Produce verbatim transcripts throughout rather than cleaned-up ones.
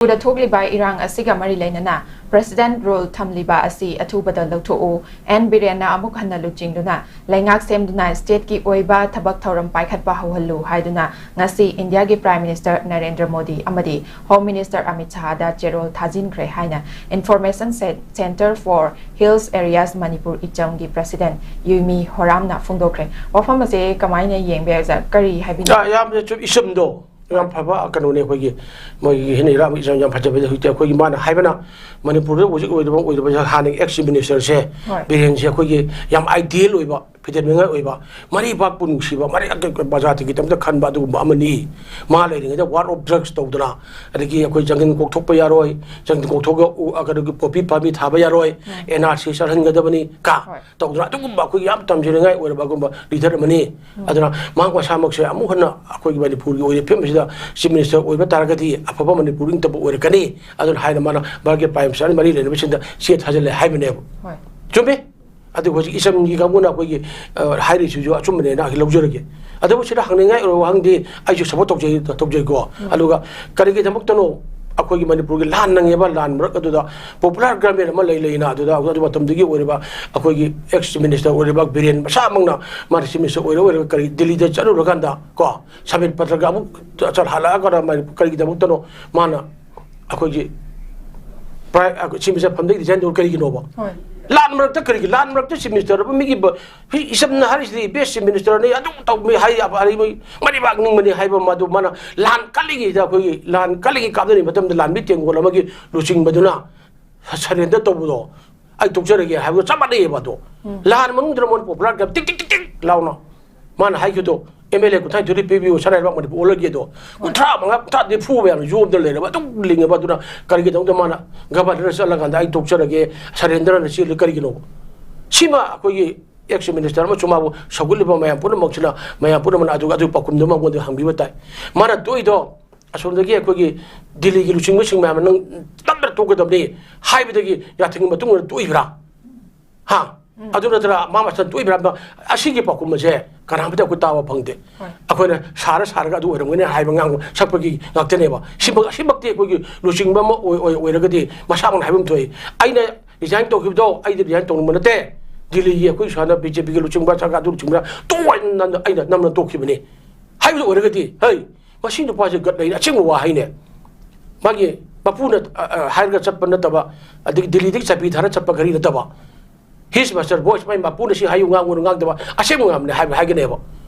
ꯃꯅꯤꯄꯨꯔꯗ ꯊꯣꯛꯂꯤꯕ ꯏꯔꯥꯡ ꯑꯁꯤꯒ ꯃꯔꯤ ꯂꯩꯅꯅ President Rule ꯊꯝꯂꯤꯕ ꯑꯁꯤ ꯑꯊꯨꯕꯗ ꯂꯧꯊꯣꯛꯎ꯫ ꯑꯦꯟ ꯕꯤꯔꯦꯟꯅ ꯑꯃꯨꯛ ꯍꯟꯅ ꯂꯨꯆꯤꯡꯗꯨꯅ ꯂꯩꯉꯥꯛ ꯁꯦꯝꯗꯨꯅ stateꯀꯤ ꯑꯣꯏꯕ ꯊꯕꯛ ꯊꯧꯔꯝ ꯄꯥꯏꯈꯠꯄ ꯍꯧꯍꯜꯂꯨ ꯍꯥꯏꯗꯨꯅ ꯉꯁꯤ ꯏꯟꯗꯤꯌꯥꯒꯤ Prime Minister ꯅꯔꯦꯟꯗ꯭ꯔ ꯃꯣꯗꯤ ꯑꯃꯗꯤ Home Minister ꯑꯃꯤꯠ ꯁꯥꯍꯗ ꯆꯦꯔꯣꯜ ꯊꯥꯖꯤꯟꯈ꯭ꯔꯦ ꯍꯥꯏꯅ Information Cen- Center for Hills Areas Manipur ꯏꯆꯝꯒꯤ President ꯌꯨꯏꯃꯤ ꯍꯣꯔꯥꯝꯅ ꯐꯣꯡꯗꯣꯛꯈ꯭ꯔꯦ꯫ ꯋꯥꯐꯝ ꯑꯁꯦ ꯀꯃꯥꯏꯅ ꯌꯦꯡꯕ ꯌꯥꯏ, ꯑꯣꯖꯥ? ꯀꯔꯤ ꯍꯥꯏꯕꯤꯅꯤꯡ? ꯌꯥꯝꯅ ꯆꯨꯝ, ꯏꯆꯝꯗꯣ ꯌꯥꯝ ꯐꯕ ꯀꯩꯅꯣꯅꯦ꯫ ꯑꯩꯈꯣꯏꯒꯤ ꯃꯣꯏꯒꯤ ꯍꯦꯟꯅ ꯏꯔꯥꯡ ꯏꯆꯝ ꯌꯥꯝ ꯐꯖꯕꯗ ꯍꯧꯖꯤꯛꯇꯤ ꯑꯩꯈꯣꯏꯒꯤ ꯃꯥꯅ ꯍꯥꯏꯕꯅ ꯃꯅꯤꯄꯨꯔꯗ ꯍꯧꯖꯤꯛ ꯑꯣꯏꯗꯕ ꯑꯣꯏꯗꯕ ꯍꯥꯟꯅꯒꯤ ex ministerꯁꯦ ꯍꯣꯏ꯫ ꯕꯤꯔꯦꯟꯁꯦ ꯑꯩꯈꯣꯏꯒꯤ ꯌꯥꯝ ideal ꯑꯣꯏꯕ, ꯐꯤꯗꯦꯠ ꯃꯉꯥꯏ ꯑꯣꯏꯕ, ꯃꯔꯩꯕꯥꯛꯄꯨ ꯅꯨꯡꯁꯤꯕ, ꯃꯔꯩ ꯃꯆꯥꯁꯤꯡꯒꯤꯗꯃꯛꯇ ꯈꯟꯕ ꯑꯗꯨꯒꯨꯝꯕ ꯑꯃꯅꯤ꯫ ꯃꯥ ꯂꯩꯔꯤꯉꯩꯗ war of drugs ꯇꯧꯗꯅ, ꯑꯗꯒꯤ ꯑꯩꯈꯣꯏ ꯖꯪꯒꯜ ꯀꯣꯛꯊꯣꯛꯄ ꯌꯥꯔꯣꯏ, ꯖꯪꯒꯜ ꯀꯣꯛꯊꯣꯛꯑꯒ ꯎ, ꯀꯩꯅꯣꯒꯤ poppy ꯄꯥꯝꯕꯤ ꯊꯥꯕ ꯌꯥꯔꯣꯏ, NRC ꯆꯠꯍꯟꯒꯗꯕꯅꯤ ꯀ ꯍꯣꯏ꯫ ꯇꯧꯗꯅ ꯑꯗꯨꯒꯨꯝꯕ ꯑꯩꯈꯣꯏꯒꯤ ꯌꯥꯝ ꯇꯝꯖꯅꯤꯡꯉꯥꯏ ꯑꯣꯏꯔꯕ ꯑꯗꯨꯒꯨꯝꯕ leader ꯑꯃꯅꯤ꯫ ꯑꯗꯨꯅ ꯃꯍꯥꯛ ꯃꯁꯥꯃꯛꯁꯦ ꯑꯃꯨꯛ ꯍꯟꯅ ꯑꯩꯈꯣꯏꯒꯤ ꯃꯅꯤꯄꯨꯔꯒꯤ ꯑꯣꯏꯔꯤꯕ ꯐꯤꯕꯝ ꯑꯁꯤꯗ Chief Minister ꯑꯣꯏꯕ ꯇꯥꯔꯒꯗꯤ ꯑꯐꯕ ꯃꯅꯤꯄꯨꯔ ꯅꯤꯡꯇꯝꯕ ꯑꯣꯏꯔꯛꯀꯅꯤ꯫ ꯑꯗꯨꯅ ꯍꯥꯏꯅ ꯃꯥꯅ ꯚꯥꯔꯠꯀꯤ Prime Minister ꯃꯔꯤ ꯂꯩꯅꯕꯁꯤꯡꯗ ꯆꯦ ꯊꯥꯖꯤꯜꯂꯦ ꯍꯥꯏꯕꯅꯦꯕ꯫ ꯍꯣꯏ꯫ ꯆꯨꯝꯃꯤ꯫ ꯑꯗꯨ ꯍꯧꯖꯤꯛ ꯏꯆꯝꯒꯤ ꯀꯥꯡꯕꯨꯅ ꯑꯩꯈꯣꯏꯒꯤ, ꯑ, ꯍꯥꯏꯔꯤꯁꯤꯁꯨ ꯑꯆꯨꯝꯕꯅꯦꯅ ꯑꯩ ꯂꯧꯖꯔꯒꯦ꯫ ꯑꯗꯨꯕꯨ ꯁꯤꯗ ꯍꯪꯅꯤꯡꯉꯥꯏ ꯑꯣꯏꯕ ꯋꯥꯍꯪꯗꯤ ꯑꯩꯁꯨ support ꯇꯧꯖꯩ, ꯇꯧꯖꯩꯀꯣ꯫ ꯑꯗꯨꯒ ꯀꯔꯤꯒꯤꯗꯃꯛꯇꯅꯣ ꯑꯩꯈꯣꯏꯒꯤ ꯃꯅꯤꯄꯨꯔꯒꯤ ꯂꯥꯟ ꯅꯪꯉꯦꯕ, ꯂꯥꯟ ꯃꯔꯛ ꯑꯗꯨꯗ popular government ꯑꯃ ꯂꯩ, ꯂꯩꯅ ꯑꯗꯨꯗ ꯑꯗꯨ ꯃꯇꯝꯗꯨꯒꯤ ꯑꯣꯏꯔꯤꯕ ꯑꯩꯈꯣꯏꯒꯤ ex minister ꯑꯣꯏꯔꯤꯕ ꯕꯤꯔꯦꯟ ꯃꯁꯥꯃꯛꯅ ꯃꯥꯅ Chief Minister ꯑꯣꯏꯔ ꯑꯣꯏꯔꯒ ꯀꯔꯤ ꯗꯤꯜꯂꯤꯗ ꯆꯠꯂꯨꯔꯀꯥꯟꯗ ꯀꯣ ꯁꯃꯤꯠ ꯄꯇ꯭ꯔꯒ ꯑꯃꯨꯛ ꯆꯠ ꯍꯜꯂꯛꯑꯒ ꯃꯅꯤ-, ꯀꯔꯤꯒꯤꯗꯃꯛꯇꯅꯣ ꯃꯥꯅ ꯑꯩꯈꯣꯏꯒꯤ Prime, ꯑꯩꯈꯣꯏ Chief Minister ꯐꯝꯗꯒꯤ resign ꯇꯧꯔ ꯀꯔꯤꯒꯤꯅꯣꯕ? ꯍꯣꯏ꯫ ꯂꯥꯟ ꯃꯔꯛꯇ ꯀꯔꯤꯒꯤ, ꯂꯥꯟ ꯃꯔꯛꯇ Chief Minister ꯑꯃ ꯃꯤꯒꯤ ꯕ-, ꯍꯤ-, ꯏꯆꯝꯅ ꯍꯥꯏꯔꯤꯁꯤꯗꯤ best Chief Minister ꯅꯤ, ꯑꯗꯨ ꯇꯧꯕ ꯍꯥꯏ, ꯍꯥꯏ, ꯃꯣꯏ ꯃꯔꯩꯕꯥꯛ ꯅꯤꯡꯕꯅꯤ ꯍꯥꯏꯕ ꯃꯗꯨ ꯃꯥꯅ ꯂꯥꯟ ꯀꯜꯂꯤꯉꯩꯗ, ꯑꯩꯈꯣꯏꯒꯤ ꯂꯥꯟ ꯀꯜꯂꯤꯉꯩ ꯀꯥꯞꯅꯔꯤꯉꯩ ꯃꯇꯝꯗ ꯂꯥꯟꯃꯤ ꯇꯦꯡꯒꯣꯜ ꯑꯃꯒꯤ ꯂꯨꯆꯤꯡꯕꯗꯨꯅ surrender ꯇꯧꯕꯗꯣ ꯑꯩ ꯇꯣꯛꯆꯔꯒꯦ ꯍꯥꯏꯕꯗꯣ ꯆꯞ ꯃꯥꯟꯅꯩꯌꯦꯕ ꯑꯗꯣ꯫ ꯂꯥꯟ ꯃꯅꯨꯡꯗꯨꯗ ꯃꯣꯏꯅ popular ꯇꯤꯛ ꯇꯤꯛ ꯇꯤꯛ ꯇꯤꯛ ꯂꯥꯎꯅ ꯃꯥꯅ ꯍꯥꯏꯈꯤꯕꯗꯣ, MLA ꯀꯨꯟꯊ꯭ꯔꯥ ꯅꯤꯊꯣꯏꯗ ꯄꯤꯕꯤꯌꯨ, ꯁꯅꯥ ꯂꯩꯕꯥꯛ ꯃꯅꯤꯄꯨꯔ ꯑꯣꯜꯂꯒꯦ ꯑꯗꯣ꯫ ꯀꯨꯟꯊ꯭ꯔꯥ ꯃꯉꯥ, ꯀꯨꯟꯊ꯭ꯔꯥ ꯅꯤꯐꯨ ꯃꯌꯥꯝ ꯌꯣꯝꯗ ꯂꯩꯔꯕ ꯑꯗꯨꯝ ꯂꯤꯡꯉꯕ ꯑꯗꯨꯅ ꯀꯔꯤꯒꯤꯗꯃꯛꯇ ꯃꯥꯅ Governor ꯆꯠꯂꯀꯥꯟꯗ ꯑꯩ ꯇꯣꯛꯆꯔꯒꯦ, surrender ꯅ ꯆꯦꯜꯂꯤ ꯀꯔꯤꯒꯤꯅꯣꯕ? ꯁꯤꯃ ꯑꯩꯈꯣꯏꯒꯤ ex minister ꯑꯃꯁꯨꯡ ꯃꯥꯕꯨ ꯁꯧꯒꯠꯂꯤꯕ ꯃꯌꯥꯝ ꯄꯨꯝꯅꯃꯛꯁꯤꯅ, ꯃꯌꯥꯝ ꯄꯨꯝꯅꯃꯛꯅ ꯑꯗꯨꯒ ꯑꯗꯨꯒꯤ ꯄꯥꯎꯈꯨꯝꯗꯨ ꯃꯉꯣꯟꯗ ꯍꯪꯕꯤꯕ ꯇꯥꯏ꯫ ꯃꯥꯅ ꯇꯣꯛꯏꯗꯣ ꯑꯁꯣꯝꯗꯒꯤ ꯑꯩꯈꯣꯏꯒꯤ ꯗꯤꯜꯂꯤꯒꯤ ꯂꯨꯆꯤꯡꯕꯁꯤꯡ ꯃꯌꯥꯝꯅ ꯅꯪ ꯅꯝꯗꯅ ꯇꯣꯛꯀꯗꯕꯅꯤ ꯍꯥꯏꯕꯗꯒꯤ ꯌꯥꯊꯪꯒꯤ ꯃꯇꯨꯡ ꯏꯟꯅ ꯇꯣꯛꯏꯕ꯭ꯔꯥ? ꯍꯥ? ꯑꯗꯨ ꯅꯠꯇꯅ ꯃꯥ ꯃꯆꯟ ꯇꯣꯛꯏꯕ꯭ꯔꯥ? ꯑꯁꯤꯒꯤ ꯄꯥꯎꯈꯨꯝ ꯑꯁꯦ ꯀꯅꯥꯃꯠꯇ ꯑꯩꯈꯣꯏ ꯇꯥꯕ ꯐꯪꯗꯦ꯫ ꯑꯩꯈꯣꯏꯅ ꯁꯥꯔ ꯁꯥꯔꯒ ꯑꯗꯨ ꯑꯣꯏꯔꯝꯒꯅꯤ ꯍꯥꯏꯕ ꯉꯥꯡꯕ ꯁꯛꯄꯒꯤ ꯉꯥꯛꯇꯅꯦꯕ꯫ ꯁꯤꯃꯛ, ꯑꯁꯤꯃꯛꯇꯤ ꯑꯩꯈꯣꯏꯒꯤ ꯂꯨꯆꯤꯡꯕ ꯑꯃ ꯑꯣꯏ-, ꯑꯣꯏ-, ꯑꯣꯏꯔꯒꯗꯤ ꯃꯁꯥꯃꯛꯅ ꯍꯥꯏꯐꯝ ꯊꯣꯛꯏ꯫ ꯑꯩꯅ ꯔꯤꯖꯥꯏꯟ ꯇꯧꯈꯤꯕꯗꯣ ꯑꯩꯗꯤ ꯔꯤꯖꯥꯏꯟ ꯇꯧꯅꯤꯡꯕ ꯅꯠꯇꯦ꯫ ꯗꯤꯜꯂꯤꯒꯤ ꯑꯩꯈꯣꯏ ꯁ꯭ꯋꯥꯏꯗ ꯕꯤ ꯖꯦ ꯄꯤꯒꯤ ꯂꯨꯆꯤꯡꯕ ꯁꯔꯀꯥꯔ ꯑꯗꯨ ꯂꯨꯆꯤꯡꯕ ꯇꯣꯛꯑꯣ ꯍꯥꯏꯅ ꯅꯝꯅ-, ꯑꯩꯅ ꯅꯝꯅ ꯇꯣꯛꯈꯤꯕꯅꯤ ꯍꯥꯏꯕꯗꯨ ꯑꯣꯏꯔꯒꯗꯤ, ꯍꯩ, ꯃꯁꯤ ꯅꯨꯄꯥꯁꯦ ꯒꯠ ꯂꯩꯅ ꯑꯁꯦꯡꯕ ꯋꯥ ꯍꯥꯏꯅꯦ꯫ ꯃꯥꯒꯤ ꯃꯄꯨꯅ, ꯑ, ꯑ, ꯍꯥꯏꯔꯒ ꯆꯠꯄ ꯅꯠꯇꯕ, ꯑꯗꯒꯤ ꯗꯤꯜꯂꯤꯗꯒꯤ ꯆꯥꯕꯤ ꯊꯥꯔ ꯆꯠꯄ ꯒꯥꯔꯤ ꯅꯠꯇꯕ, his master voice, ꯃꯥꯏ ꯃꯄꯨꯅ ꯁꯤ ꯍꯥꯏꯌꯨ ꯉꯥꯡꯉꯨꯅ ꯉꯥꯡꯗꯕ ꯑꯁꯦꯡꯕ ꯉꯥꯡꯕꯅꯦ ꯍꯥꯏꯕ ꯍꯥꯏꯒꯅꯦꯕ꯫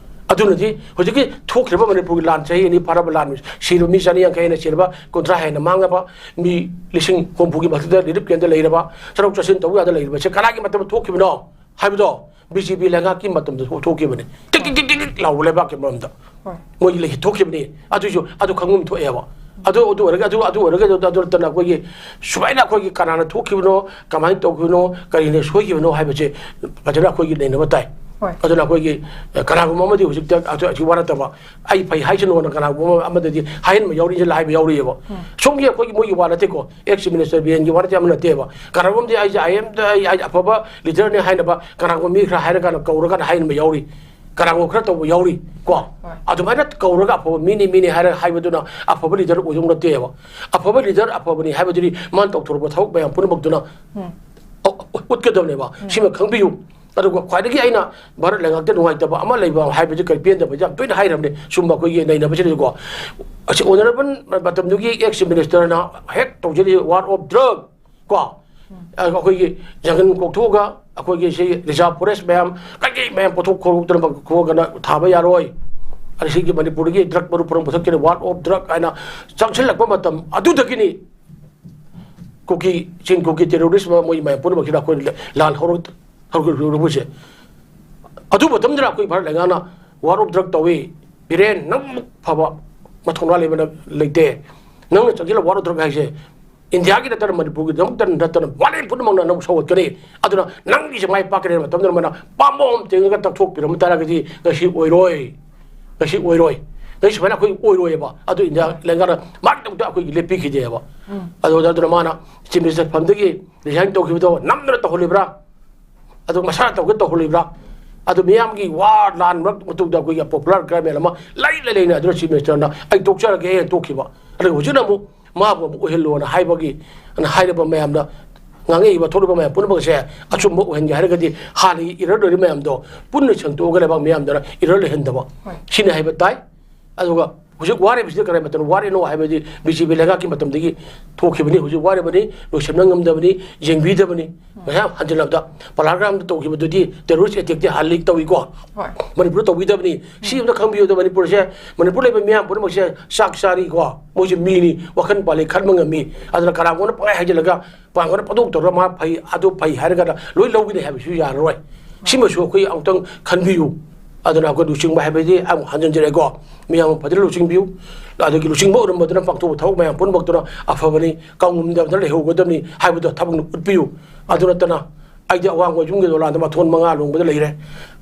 ꯑꯗꯨꯅꯗꯤ ꯍꯧꯖꯤꯛꯀꯤ ꯊꯣꯛꯈ꯭ꯔꯤꯕ ꯃꯅꯤꯄꯨꯔꯒꯤ ꯂꯥꯟ ꯆꯍꯤ ꯑꯅꯤ ꯐꯥꯔꯕ ꯂꯥꯟ, ꯁꯤꯔꯕ ꯃꯤ ꯆꯅꯤ ꯌꯥꯡꯈꯩ ꯍꯦꯟꯅ ꯁꯤꯔꯕ, ꯀꯨꯟꯊ꯭ꯔꯥ ꯍꯦꯟꯅ ꯃꯥꯡꯉꯕ, ꯃꯤ ꯂꯤꯁꯤꯡ ꯍꯨꯝꯐꯨꯒꯤ ꯃꯊꯛꯇ ꯔꯤꯂꯤꯐ ꯀꯦꯝꯗ ꯂꯩꯔꯕ, ꯆꯠꯊꯣꯛ ꯆꯠꯁꯤꯟ ꯇꯧꯕ ꯌꯥꯗ ꯂꯩꯔꯤꯕꯁꯦ ꯀꯅꯥꯒꯤ ꯃꯇꯝꯗ ꯊꯣꯛꯈꯤꯕꯅꯣ ꯍꯥꯏꯕꯗꯣ ꯕꯤ ꯖꯦ ꯄꯤ ꯂꯩꯉꯥꯛꯀꯤ ꯃꯇꯝꯗ ꯊꯣꯛ-, ꯊꯣꯛꯈꯤꯕꯅꯦ꯫ ꯇꯤꯛ ꯇꯤꯛ ꯇꯤꯛ ꯇꯤꯛ ꯇꯤꯛ ꯂꯥꯎꯕ ꯂꯩꯕꯥꯛꯀꯤ ꯃꯔꯝꯗ ꯃꯣꯏꯒꯤ ꯂꯩ ꯊꯣꯛꯈꯤꯕꯅꯤ꯫ ꯑꯗꯨꯏꯁꯨ ꯑꯗꯨ ꯈꯪꯐꯝ ꯊꯣꯛꯑꯦꯕ꯫ ꯑꯗꯨ, ꯑꯗꯨ ꯑꯣꯏꯔꯒ, ꯑꯗꯨ, ꯑꯗꯨ ꯑꯣꯏꯔꯒ, ꯑꯗꯨ, ꯑꯗꯨ ꯅꯠꯇꯅ ꯑꯩꯈꯣꯏꯒꯤ ꯁꯨꯃꯥꯏꯅ ꯑꯩꯈꯣꯏꯒꯤ ꯀꯅꯥꯅ ꯊꯣꯛꯈꯤꯕꯅꯣ, ꯀꯃꯥꯏꯅ ꯇꯧꯈꯤꯕꯅꯣ, ꯀꯔꯤꯅ ꯁꯣꯏꯈꯤꯕꯅꯣ ꯍꯥꯏꯕꯁꯦ ꯐꯖꯅ ꯑꯩꯈꯣꯏꯒꯤ ꯅꯩꯅꯕ ꯇꯥꯏ꯫ ꯑꯗꯨꯅ ꯑꯩꯈꯣꯏꯒꯤ, ꯑ, ꯀꯅꯥꯒꯨꯝꯕ ꯑꯃꯗꯤ ꯍꯧꯖꯤꯛꯇ ꯑꯗꯨ, ꯑꯁꯤ ꯋꯥ ꯅꯠꯇꯕ, ꯑꯩ ꯐꯩ ꯍꯥꯏꯁꯅꯨꯅ ꯀꯅꯥꯒꯨꯝꯕ ꯑꯃꯗꯗꯤ ꯍꯥꯏꯍꯟꯕ ꯌꯥꯎꯔꯤ, ꯍꯥꯏꯕ ꯌꯥꯎꯔꯤꯑꯕ꯫ ꯁꯣꯝꯒꯤ ꯑꯩꯈꯣꯏꯒꯤ ꯃꯣꯏꯒꯤ ꯋꯥ ꯅꯠꯇꯦꯀꯣ, ꯑꯦꯛꯁ ꯃꯤꯅꯤꯁꯇꯔ ꯕꯤꯔꯦꯟꯒꯤ ꯋꯥ ꯅꯠꯇꯦ, ꯑꯃ ꯅꯠꯇꯦꯕ꯫ ꯀꯅꯥꯒꯨꯝꯕꯗꯤ ꯑꯩꯁꯦ ꯑꯥꯏ ꯑꯦꯝꯗ ꯑꯩ, ꯑꯩ ꯑꯐꯕ ꯂꯤꯗꯔꯅꯤ ꯍꯥꯏꯅꯕ ꯀꯅꯥꯒꯨꯝꯕ ꯃꯤ ꯈꯔ ꯍꯥꯏꯔꯀꯥꯟꯗ ꯀꯧꯔꯀꯥꯟꯗ ꯍꯥꯏꯍꯟꯕ ꯌꯥꯎꯔꯤ꯫ ꯀꯅꯥꯒꯨꯝꯕ ꯈꯔ ꯇꯧꯕ ꯌꯥꯎꯔꯤ ꯀꯣ꯫ ꯑꯗꯨꯃꯥꯏꯅ ꯀꯧꯔꯒ ꯑꯐꯕ ꯃꯤꯅꯤ, ꯃꯤꯅꯤ ꯍꯥꯏꯔꯒ ꯍꯥꯏꯕꯗꯨꯅ ꯑꯐꯕ ꯂꯤꯗꯔ ꯑꯣꯏꯗꯧ ꯅꯠꯇꯦꯕ꯫ ꯑꯐꯕ ꯂꯤꯗꯔ ꯑꯐꯕꯅꯤ ꯍꯥꯏꯕꯗꯨꯗꯤ ꯃꯥꯅ ꯇꯧꯊꯣꯔꯛꯄ ꯊꯕꯛ ꯃꯌꯥꯝ ꯄꯨꯝꯅꯃꯛꯇꯨꯅ ꯎ-, ꯎꯠꯀꯗꯕꯅꯦꯕ꯫ ꯁꯤꯃ ꯈꯪꯕꯤꯌꯨ꯫ ꯑꯗꯨꯒ ꯈ꯭ꯋꯥꯏꯗꯒꯤ ꯑꯩꯅ ꯚꯥꯔꯠ ꯂꯩꯉꯥꯛꯇ ꯅꯨꯡꯉꯥꯏꯇꯕ ꯑꯃ ꯂꯩꯕ ꯍꯥꯏꯕꯁꯤ ꯀꯔꯤ ꯄꯦꯟꯗꯕ ꯌꯥꯝ ꯇꯣꯏꯅ ꯍꯥꯏꯔꯕꯅꯦ꯫ ꯁꯨꯝꯕ ꯑꯩꯈꯣꯏꯒꯤ ꯅꯩꯅꯕꯁꯤꯗꯀꯣ꯫ ꯑꯁꯤ ꯑꯣꯅꯔꯦꯕꯜ ꯃꯇꯝꯗꯨꯒꯤ ꯑꯦꯛꯁ ꯃꯤꯅꯤꯁꯇꯔꯅ ꯍꯦꯛ ꯇꯧꯖꯔꯤꯕ war of drug ꯀꯣ, ꯑꯩꯈꯣꯏꯒꯤ ꯖꯪꯒꯜ ꯀꯣꯛꯊꯣꯛꯑꯒ ꯑꯩꯈꯣꯏꯒꯤ ꯁꯤ ꯔꯤꯖꯥꯔꯚ ꯐꯣꯔꯦꯁ ꯃꯌꯥꯝ, ꯀꯩꯀꯩ ꯃꯌꯥꯝ ꯄꯣꯠꯊꯣꯛ ꯈꯣꯠꯇꯣꯛꯇꯅ ꯈꯣꯠꯇꯅ ꯊꯥꯕ ꯌꯥꯔꯣꯏ꯫ ꯑꯗ ꯁꯤꯒꯤ ꯃꯅꯤꯄꯨꯔꯗꯒꯤ ꯗ꯭ꯔꯒ ꯃꯔꯨ ꯄꯨꯔꯝ ꯄꯨꯊꯣꯛꯈꯤꯅ war of drug ꯍꯥꯏꯅ ꯆꯪꯁꯤꯜꯂꯛꯄ ꯃꯇꯝ ꯑꯗꯨꯗꯒꯤꯅꯤ ꯀꯨꯀꯤ, ꯆꯤꯡ ꯀꯨꯀꯤ ꯇꯦꯔꯣꯔꯤꯁ ꯑꯃ ꯃꯣꯏ ꯃꯌꯥꯝ ꯄꯨꯝꯅꯃꯛꯁꯤꯗ ꯑꯩꯈꯣꯏ ꯂꯥꯟ ꯍꯧꯔꯛ-, ꯍꯧꯔꯛ-, ꯍꯧꯔꯛꯄꯁꯦ꯫ ꯑꯗꯨ ꯃꯇꯝꯗꯨꯗ ꯑꯩꯈꯣꯏ ꯚꯥꯔꯠ ꯂꯩꯉꯥꯛꯅ war of drug ꯇꯧꯏ꯫ ꯕꯤꯔꯦꯟ, ꯅꯪꯃꯨꯛ ꯐꯕ ꯃꯊꯧꯅꯥ ꯂꯩꯕ ꯅꯪ ꯂꯩꯇꯦ꯫ ꯅꯪꯅ ꯆꯪꯁꯤꯜꯂ war of drug ꯍꯥꯏꯁꯦ ꯏꯟꯗꯤꯌꯥꯒꯤ ꯅꯠꯇꯅ, ꯃꯅꯤꯄꯨꯔꯒꯤꯗꯃꯛꯇ ꯅꯠꯇꯅ ꯃꯥꯂꯦꯝ ꯄꯨꯝꯅꯃꯛꯅ ꯅꯪꯕꯨ ꯁꯧꯒꯠꯀꯅꯤ꯫ ꯑꯗꯨꯅ ꯅꯪꯒꯤꯁꯦ ꯃꯥꯏ ꯄꯥꯛꯀꯅꯤ ꯍꯥꯏꯕ ꯃꯇꯝꯗ ꯃꯣꯏꯅ ꯄꯥꯝꯕꯣꯝ ꯇꯤꯡꯉꯒ ꯇꯛꯊꯣꯛꯄꯤꯔꯝꯕ ꯇꯥꯔꯒꯗꯤ ꯉꯁꯤ ꯑꯣꯏꯔꯣꯏ, ꯉꯁꯤ ꯑꯣꯏꯔꯣꯏ, ꯉꯁꯤ ꯁꯨꯃꯥꯏꯅ ꯑꯩꯈꯣꯏ ꯑꯣꯏꯔꯣꯏꯕ꯫ ꯑꯗꯨ ꯏꯟꯗꯤꯌꯥ ꯂꯩꯉꯥꯛꯅ ꯃꯥꯒꯤꯗꯃꯛꯇ ꯑꯩꯈꯣꯏꯒꯤ ꯂꯦꯞꯄꯤꯈꯤꯗꯦꯕ꯫ ꯑꯗꯨ, ꯑꯗꯨꯅ ꯃꯥꯅ ꯆꯤꯐ ꯃꯤꯅꯤꯁꯇꯔ ꯐꯝꯗꯒꯤ ꯔꯤꯖꯥꯏꯟ ꯇꯧꯈꯤꯕꯗꯣ ꯅꯝꯗꯅ ꯇꯧꯍꯜꯂꯤꯕ꯭ꯔꯥ? ꯑꯗꯨ ꯃꯁꯥꯅ ꯇꯧꯒꯦ ꯇꯧꯍꯜꯂꯤꯕ꯭ꯔꯥ? ꯑꯗꯨ ꯃꯤꯌꯥꯝꯒꯤ ꯋꯥ ꯂꯥꯟ ꯃꯔꯛ ꯃꯇꯨꯡꯗ ꯑꯩꯈꯣꯏꯒꯤ popular government ꯑꯃ ꯂꯩ ꯂꯩ ꯂꯩꯅ ꯑꯗꯨꯅ Chief Minister ꯅ "ꯑꯩ ꯇꯣꯛꯆꯔꯒꯦ" ꯍꯥꯏꯅ ꯇꯣꯛꯈꯤꯕ꯫ ꯑꯗꯨꯒ ꯍꯧꯖꯤꯛꯅ ꯑꯃꯨꯛ ꯃꯥꯕꯨ ꯑꯃꯨꯛ ꯑꯣꯏꯍꯜꯂꯣꯅ ꯍꯥꯏꯕꯒꯤ, ꯑꯅ ꯍꯥꯏꯔꯕ ꯃꯌꯥꯝꯅ ꯉꯥꯡꯉꯛꯏꯕ ꯊꯣꯛꯂꯤꯕ ꯃꯌꯥꯝ ꯄꯨꯝꯅꯃꯛꯁꯦ ꯑꯆꯨꯝꯕ ꯑꯣꯏꯍꯟꯒꯦ ꯍꯥꯏꯔꯒꯗꯤ ꯍꯥꯟꯅꯒꯤ error ꯂꯩꯔꯤꯕ ꯃꯌꯥꯝꯗꯣ ꯄꯨꯟꯅ ꯁꯦꯡꯗꯣꯛꯑꯒ ꯂꯩꯕꯥꯛ ꯃꯤꯌꯥꯝꯗꯨꯅ error ꯂꯩꯍꯟꯗꯕ꯫ ꯍꯣꯏ꯫ ꯁꯤꯅꯤ ꯍꯥꯏꯕ ꯇꯥꯏ꯫ ꯑꯗꯨꯒ ꯍꯧꯖꯤꯛ ꯋꯥꯔꯤꯕꯁꯤꯗ ꯀꯔꯤ ꯃꯇꯝꯗ ꯋꯥꯔꯤꯅꯣ ꯍꯥꯏꯕꯗꯤ B J P ꯂꯩꯉꯥꯛꯀꯤ ꯃꯇꯝꯗꯒꯤ ꯊꯣꯛꯈꯤꯕꯅꯤ꯫ ꯍꯧꯖꯤꯛ ꯋꯥꯔꯤꯕꯅꯤ, ꯂꯣꯏꯁꯤꯟꯕ ꯉꯝꯗꯕꯅꯤ, ꯌꯦꯡꯕꯤꯗꯕꯅꯤ꯫ ꯉꯁꯥꯏ ꯍꯟꯖꯤꯜꯂꯕꯗ ꯄꯂꯥꯔꯒ꯭ꯔꯥꯝꯗ ꯇꯧꯈꯤꯕꯗꯨꯗꯤ terrorist attack ꯇꯤ ꯍꯥꯟꯅ ꯇꯧꯏꯀꯣ꯫ ꯍꯣꯏ꯫ ꯃꯅꯤꯄꯨꯔꯗ ꯇꯧꯕꯤꯗꯕꯅꯤ꯫ ꯁꯤ ꯑꯝꯇ ꯈꯪꯕꯤꯌꯨꯗ, ꯃꯅꯤꯄꯨꯔꯁꯦ, ꯃꯅꯤꯄꯨꯔ ꯂꯩꯕ ꯃꯤꯌꯥꯝ ꯄꯨꯝꯅꯃꯛꯁꯦ ꯆꯥꯛ ꯆꯥꯔꯤꯀꯣ꯫ ꯃꯣꯏꯁꯦ ꯃꯤꯅꯤ, ꯋꯥꯈꯜ ꯄꯥꯜꯂꯤ, ꯈꯟꯕ ꯉꯝꯃꯤ꯫ ꯑꯗꯨꯅ ꯀꯅꯥꯒꯨꯝꯕꯅ ꯄꯪꯍꯥꯏ ꯍꯥꯏꯖꯤꯜꯂꯒ ꯄꯥꯡꯒꯜ ꯄꯥꯊꯣꯛ ꯇꯧꯔꯒ ꯃꯥ ꯐꯩ, ꯑꯗꯨ ꯐꯩ ꯍꯥꯏꯔꯒꯅ ꯂꯣꯏ ꯂꯧꯒꯅꯤ ꯍꯥꯏꯕꯁꯨ ꯌꯥꯔꯔꯣꯏ꯫ ꯁꯤꯃꯁꯨ ꯑꯩꯈꯣꯏ ꯑꯃꯨꯛꯇꯪ ꯈꯟꯕꯤꯌꯨ꯫ ꯑꯗꯨꯅ ꯑꯩꯈꯣꯏ ꯂꯨꯆꯤꯡꯕ ꯍꯥꯏꯕꯗꯤ ꯑꯃꯨꯛ ꯍꯟꯖꯤꯟꯖꯔꯦꯀꯣ, ꯃꯤꯌꯥꯝ ꯐꯖꯅ ꯂꯨꯆꯤꯡꯕꯤꯌꯨ꯫ ꯑꯗꯒꯤ ꯂꯨꯆꯤꯡꯕ ꯑꯣꯏꯔꯝꯕꯗꯨꯅ ꯄꯥꯡꯊꯣꯛꯄ ꯊꯕꯛ ꯃꯌꯥꯝ ꯄꯨꯝꯅꯃꯛꯇꯨꯅ ꯑꯐꯕꯅꯤ, ꯀꯥꯎꯉꯝꯗꯕꯗ ꯂꯩꯍꯧꯒꯗꯕꯅꯤ ꯍꯥꯏꯕꯗꯣ ꯊꯕꯛꯅ ꯎꯠꯄꯤꯌꯨ꯫ ꯑꯗꯨ ꯅꯠꯇꯅ ꯑꯩꯗꯤ ꯑꯋꯥꯡꯕ ꯌꯨꯝꯒꯤ ꯗꯣꯂꯥꯟꯗ ꯃꯊꯣꯟ ꯃꯉꯥ ꯂꯣꯡꯕꯗ ꯂꯩꯔꯦ,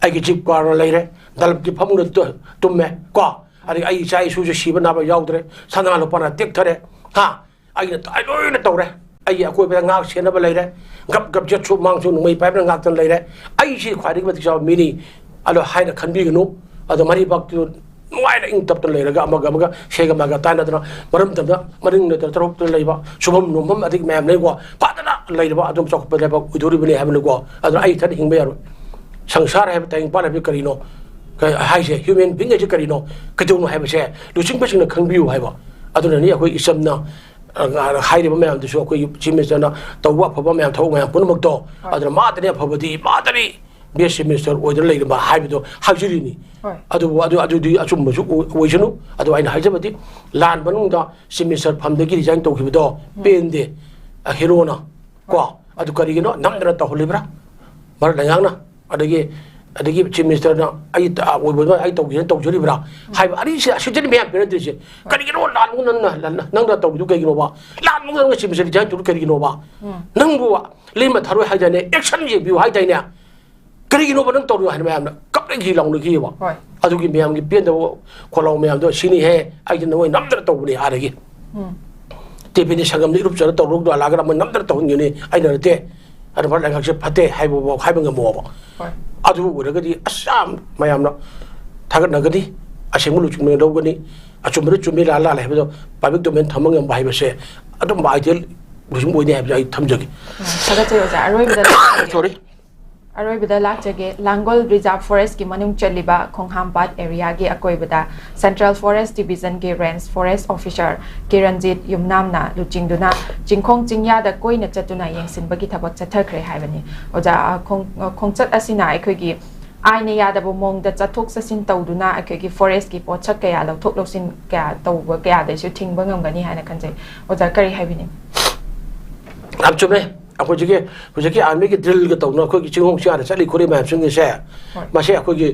ꯑꯩꯒꯤ ꯖꯤꯞ ꯀꯥꯔꯅ ꯂꯩꯔꯦ, ꯗꯜꯕꯀꯤ ꯐꯃꯨꯡꯗ ꯇꯨ-, ꯇꯨꯝꯃꯦ ꯀꯣ꯫ ꯑꯗꯒꯤ ꯑꯩ ꯏꯆꯥ ꯏꯁꯨꯁꯨ ꯁꯤꯕ ꯅꯥꯕ ꯌꯥꯎꯗ꯭ꯔꯦ, ꯁꯅꯥ ꯂꯨꯄꯥꯅ ꯇꯦꯛꯊꯔꯦ꯫ ꯍꯥ? ꯑꯩꯅ ꯇ-, ꯑꯩ ꯂꯣꯏꯅ ꯇꯧꯔꯦ꯫ ꯑꯩꯒꯤ ꯑꯀꯣꯏꯕꯗ ꯉꯥꯛ ꯁꯦꯟꯅꯕ ꯂꯩꯔꯦ, ꯒꯞ ꯒꯞ ꯌꯦꯠꯁꯨ ꯃꯥꯡꯁꯨ ꯅꯣꯡꯃꯩ ꯄꯥꯏꯕꯅ ꯉꯥꯛꯇꯅ ꯂꯩꯔꯦ꯫ ꯑꯩꯁꯤ ꯈ꯭ꯋꯥꯏꯗꯒꯤ ꯃꯇꯤꯛ ꯆꯥꯕ ꯃꯤꯅꯤ꯫ ꯑꯗꯣ ꯍꯥꯏꯅ ꯈꯟꯕꯤꯒꯅꯨ꯫ ꯑꯗꯣ ꯃꯔꯩꯕꯥꯛꯇꯨ ꯅꯨꯡꯉꯥꯏꯅ ꯏꯪ ꯇꯞꯇꯅ ꯂꯩꯔꯒ ꯑꯃꯒ ꯑꯃꯒ ꯁꯦꯒ ꯃꯥꯒ ꯇꯥꯏꯅꯗꯅ ꯃꯔꯝ ꯇꯝꯗ ꯃꯅꯤꯡ ꯂꯩꯇꯅ ꯇꯔꯨꯛꯇ ꯂꯩꯕ ꯁꯨꯐꯝ ꯅꯣꯝꯐꯝ ꯑꯗꯒꯤ ꯃꯌꯥꯝ ꯂꯩꯀꯣ꯫ ꯐꯖꯅ ꯂꯩꯔꯕ ꯑꯗꯨꯝ ꯆꯥꯎꯈꯠꯄ ꯂꯩꯕꯥꯛ ꯑꯣꯏꯗꯣꯔꯤꯕꯅꯤ ꯍꯥꯏꯕꯅꯤꯀꯣ꯫ ꯑꯗꯨꯅ ꯑꯩ ꯏꯊꯟ ꯍꯤꯡꯕ ꯌꯥꯔꯣꯏ꯫ ꯁꯪꯁꯥꯔ ꯍꯥꯏꯕ, ꯇꯥꯏꯕꯪꯄꯥꯟ ꯍꯥꯏꯕ ꯀꯔꯤꯅꯣ? ꯀ-, ꯍꯥꯏꯁꯦ, human being ꯍꯥꯏꯁꯦ ꯀꯔꯤꯅꯣ? ꯀꯩꯗꯧꯅꯣ ꯍꯥꯏꯕꯁꯦ ꯂꯨꯆꯤꯡꯕꯁꯤꯡꯅ ꯈꯪꯕꯤꯌꯨ ꯍꯥꯏꯕ꯫ ꯑꯗꯨꯅꯅꯤ ꯑꯩꯈꯣꯏ ꯏꯆꯝꯅ, ꯑ, ꯍꯥꯏꯔꯤꯕ ꯃꯌꯥꯝꯗꯨꯁꯨ ꯑꯩꯈꯣꯏꯒꯤ Chief Minister ꯅ ꯇꯧꯕ ꯑꯐꯕ ꯃꯌꯥꯝ, ꯊꯕꯛ ꯃꯌꯥꯝ ꯄꯨꯝꯅꯃꯛꯇꯣ, ꯍꯣꯏ꯫ ꯑꯗꯨꯅ ꯃꯥꯗꯅꯤ ꯑꯐꯕꯗꯤ, ꯃꯥꯗꯅꯤ best Chief Minister ꯑꯣꯏꯗꯅ ꯂꯩꯔꯝꯕ ꯍꯥꯏꯕꯗꯣ ꯍꯥꯏꯖꯔꯤꯅꯤ꯫ ꯍꯣꯏ꯫ ꯑꯗꯨꯕꯨ ꯑꯗꯨ, ꯑꯗꯨꯗꯤ ꯑꯆꯨꯝꯕꯁꯨ ꯑꯣꯏ-, ꯑꯣꯏꯁꯅꯨ꯫ ꯑꯗꯨ ꯑꯩꯅ ꯍꯥꯏꯖꯕꯗꯤ ꯂꯥꯟ ꯃꯅꯨꯡꯗ Chief Minister ꯐꯝꯗꯒꯤ resign ꯇꯧꯈꯤꯕꯗꯣ ꯎꯝ꯫ ꯄꯦꯟꯗꯦ꯫ ꯑ, ꯍꯦꯔꯣꯅ꯫ ꯀꯣ? ꯑꯗꯨ ꯀꯔꯤꯒꯤꯅꯣ? ꯅꯝꯗꯅ ꯇꯧꯍꯜꯂꯤꯕ꯭ꯔꯥ? ꯃꯔꯛ ꯂꯩꯉꯥꯛꯅ, ꯑꯗꯒꯤ, ꯑꯗꯒꯤ Chief Minister ꯅ ꯑꯩ ꯇ-, ꯑꯣꯏꯕ ꯑꯩ ꯇꯧꯒꯦꯅ ꯇꯧꯖꯔꯤꯕ꯭ꯔꯥ? ꯍꯥꯏꯕ ꯑꯅꯤꯁꯦ ꯑꯁꯤꯗꯅꯤ ꯃꯌꯥꯝ ꯄꯦꯟꯅꯗ꯭ꯔꯤꯁꯦ꯫ ꯀꯔꯤꯒꯤꯅꯣ ꯂꯥꯟ ꯅꯪꯅ, ꯅꯪꯅ ꯇꯧꯔꯤꯗꯨ ꯀꯩꯒꯤꯅꯣꯕ? ꯂꯥꯟ ꯅꯪꯅ Chief Minister resign ꯇꯧꯔꯤꯗꯨ ꯀꯔꯤꯒꯤꯅꯣꯕ? ꯎꯝ꯫ ꯅꯪꯕꯨ ꯂꯦꯝꯅ ꯊꯥꯔꯣꯏ ꯍꯥꯏꯗꯥꯏꯅꯦ? Action ꯌꯦꯡꯕꯤꯌꯨ ꯍꯥꯏꯗꯥꯏꯅꯦ? ꯀꯔꯤꯒꯤꯅꯣꯕ ꯅꯪ ꯇꯧꯔꯤꯗꯣ ꯍꯥꯏꯅ ꯃꯌꯥꯝꯅ ꯀꯞꯅꯈꯤ ꯂꯥꯎꯅꯈꯤꯑꯕ꯫ ꯍꯣꯏ꯫ ꯑꯗꯨꯒꯤ ꯃꯌꯥꯝꯒꯤ ꯄꯦꯟꯗꯕ ꯈꯣꯜꯂꯥꯎ ꯃꯌꯥꯝꯗꯣ ꯁꯤꯅꯤꯍꯦ, ꯑꯩꯗꯤ ꯅꯉꯣꯏ ꯅꯝꯗꯅ ꯇꯧꯕꯅꯤ ꯑꯥꯗꯒꯤ꯫ ꯎꯝ꯫ ꯇꯤꯄꯤꯅꯤ ꯁꯪꯒꯝꯗ ꯏꯔꯨꯞꯆꯔ ꯇꯧꯔꯨꯕꯗꯣ ꯍꯜꯂꯛꯑꯒ ꯑꯃ ꯅꯝꯗꯅ ꯇꯧꯍꯟꯒꯅꯤ, ꯑꯩꯅ ꯅꯠꯇꯦ꯫ ꯑꯗꯨꯅ ꯂꯩꯉꯥꯛꯁꯦ ꯐꯠꯇꯦ ꯍꯥꯏꯕꯐꯥꯎ ꯍꯥꯏꯕ ꯉꯝꯃꯣꯕ꯫ ꯍꯣꯏ꯫ ꯑꯗꯨ ꯑꯣꯏꯔꯒꯗꯤ ꯑꯁ ꯌꯥꯝ ꯃꯌꯥꯝꯅ ꯊꯥꯒꯠꯅꯒꯅꯤ, ꯑꯁꯦꯡꯕ ꯂꯨꯆꯤꯡꯕ ꯂꯧꯒꯅꯤ, ꯑꯆꯨꯝꯕꯗ ꯆꯨꯝꯃꯤ, ꯂꯥꯜ ꯂꯥꯜꯂꯦ ꯍꯥꯏꯕꯗꯣ ꯄꯕ꯭ꯂꯤꯛ ꯗꯣꯃꯦꯟ ꯊꯝꯕ ꯉꯝꯕ ꯍꯥꯏꯕꯁꯦ ꯑꯗꯨꯝꯕ ꯑꯥꯏꯗꯤꯌꯦꯜ ꯂꯨꯆꯤꯡꯕ ꯑꯣꯏꯅꯤ ꯍꯥꯏꯕꯁꯦ ꯑꯩ ꯊꯝꯖꯒꯦ꯫ ꯊꯥꯒꯠꯆꯔꯤ ꯑꯣꯖꯥ꯫ ꯑꯔꯣꯏꯕꯗ ꯂꯥꯛꯆꯒꯦ꯫ ꯁꯣꯔꯤ꯫ ꯑꯔꯣꯏꯕꯗ ꯂꯥꯛꯆꯒꯦ, ꯂꯥꯡꯒꯣꯜ ꯔꯤꯖꯥꯔꯚ ꯐꯣꯔꯦꯁ꯭ꯠꯀꯤ ꯃꯅꯨꯡ ꯆꯜꯂꯤꯕ ꯈꯣꯡꯍꯥꯝꯄꯥꯠ ꯑꯦꯔꯤꯌꯥꯒꯤ ꯑꯀꯣꯏꯕꯗ ꯁꯦꯟꯇ꯭ꯔꯦꯜ ꯐꯣꯔꯦꯁ꯭ꯠ ꯗꯤꯕꯤꯖꯟꯒꯤ ꯔꯦꯟꯖ ꯐꯣꯔꯦꯁ꯭ꯠ ꯑꯣꯐꯤꯁꯥꯔ ꯀꯤꯔꯟꯖꯤꯠ ꯌꯨꯝꯅꯥꯝꯅ ꯂꯨꯆꯤꯡꯗꯨꯅ ꯆꯤꯡꯈꯣꯡ ꯆꯤꯡꯌꯥꯗ ꯀꯣꯏꯅ ꯆꯠꯇꯨꯅ ꯌꯦꯡꯁꯤꯟꯕꯒꯤ ꯊꯕꯛ ꯆꯠꯊꯈ꯭ꯔꯦ ꯍꯥꯏꯕꯅꯤ꯫ ꯑꯣꯖꯥ, ꯑ, ꯈꯣꯡ-, ꯑ, ꯈꯣꯡꯆꯠ ꯑꯁꯤꯅ ꯑꯩꯈꯣꯏꯒꯤ ꯑꯥꯏꯟꯅ ꯌꯥꯗꯕ ꯃꯑꯣꯡꯗ ꯆꯠꯊꯣꯛ ꯆꯠꯁꯤꯟ ꯇꯧꯗꯨꯅ ꯑꯩꯈꯣꯏꯒꯤ ꯐꯣꯔꯦꯁ꯭ꯠꯀꯤ ꯄꯣꯠꯁꯛ ꯀꯌꯥ ꯂꯧꯊꯣꯛ ꯂꯧꯁꯤꯟ ꯀꯌꯥ ꯇꯧꯕ ꯀꯌꯥꯗꯩꯁꯨ ꯊꯤꯡꯕ ꯉꯝꯒꯅꯤ ꯍꯥꯏꯅ ꯈꯟꯖꯩ꯫ ꯑꯣꯖꯥ, ꯀꯔꯤ ꯍꯥꯏꯕꯤꯅꯤꯡ? ꯌꯥꯝ ꯆꯨꯝꯃꯦ꯫ ꯑꯩꯈꯣꯏ ꯍꯧꯖꯤꯛꯀꯤ, ꯍꯧꯖꯤꯛꯀꯤ ꯑꯥꯔꯃꯤꯒꯤ ꯗ꯭ꯔꯤꯜꯒ ꯇꯧꯅ ꯑꯩꯈꯣꯏꯒꯤ ꯆꯤꯡꯈꯣꯡ ꯆꯤꯡꯌꯥꯗ ꯆꯠꯂꯤ ꯈꯣꯠꯂꯤ ꯃꯌꯥꯝꯁꯤꯡꯁꯦ, ꯍꯣꯏ꯫ ꯃꯁꯤ ꯑꯩꯈꯣꯏꯒꯤ